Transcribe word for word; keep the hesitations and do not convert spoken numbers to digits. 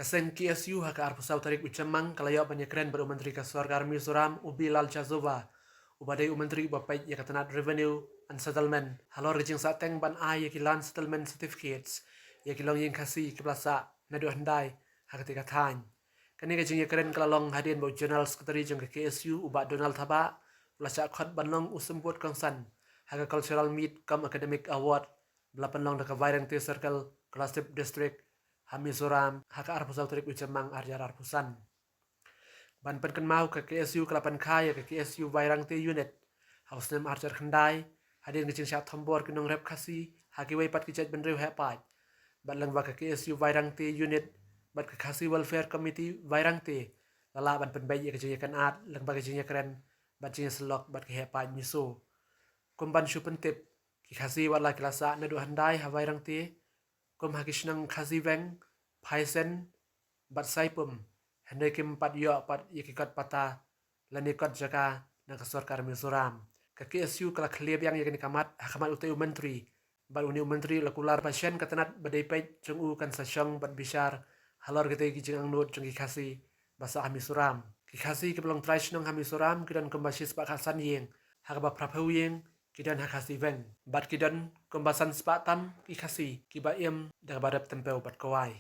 Seng K S U ha ka arphew saw tarik u Jymmang ka la ïoh ban ïakren bad u Myntri ka Sorkar Mizoram, u B Laljazoba, uba dei u Myntri uba peit ïa ka tnat Revenue and Settlement, halor ka jingsahteng ban ai ïa ki Land Settlement Certificates ïa ki longïing Khasi kiba la sah naduh hyndai ha katei ka thaiñ. Kane ka jingïakren ka la long hadien ba u General Secretary jong ka K S U, u Bah Donald Thabah, u la shah khot ban long u symbud kongsan ha ka Cultural Meet cum Academic Award ba la pynlong da ka Vairengte Circle, Kolasib District, ha Mizoram, ha ka arphew saw tarik u Jymmang ar hajar arphew san. Ban pynkynmaw, ka K S U ka la pynkha ïa ka K S U Vairengte Unit ha u snem ar hajar khyndai, hadien ka jingshah thombor ki nongrep Khasi ha kiwei pat ki jaitbynriew heh paid. Bad lyngba ka K S U Vairengte Unit bad ka Khasi Welfare Committee Vairengte, la lah ban pynbeit ïa ka jingïakynad lyngba ka jingïakren bad jingïasyllok bad ki heh paid Mizo. Kum ban shu pyntip, ki Khasi wat la ki la sah naduh hyndai ha Vairengte, kum ha ki shnong Khasi Veng, Phaisen bad Saipum, hynrei kim pat ïoh pat ïa ki kot pata lane kot jaka na ka Sorkar Mizoram. Ka K S U ka la khlieh biang ïa kane ka mat ha khmat utei u Myntri, bad une u Myntri u la kular ba shen ka tnat ba dei peit jong u kan sa shong bad bishar halor kitei ki jingangnud jong ki Khasi ba sah ha Mizoram. Ki Khasi kiba long trai shnong ha Mizoram ki don kumba shispah khatsan ïing, ha kaba phraphew ïing ki don ha Khasi Veng, bad ki don kumba san spah tam ki Khasi kiba im da kaba rep tympew bad kawai.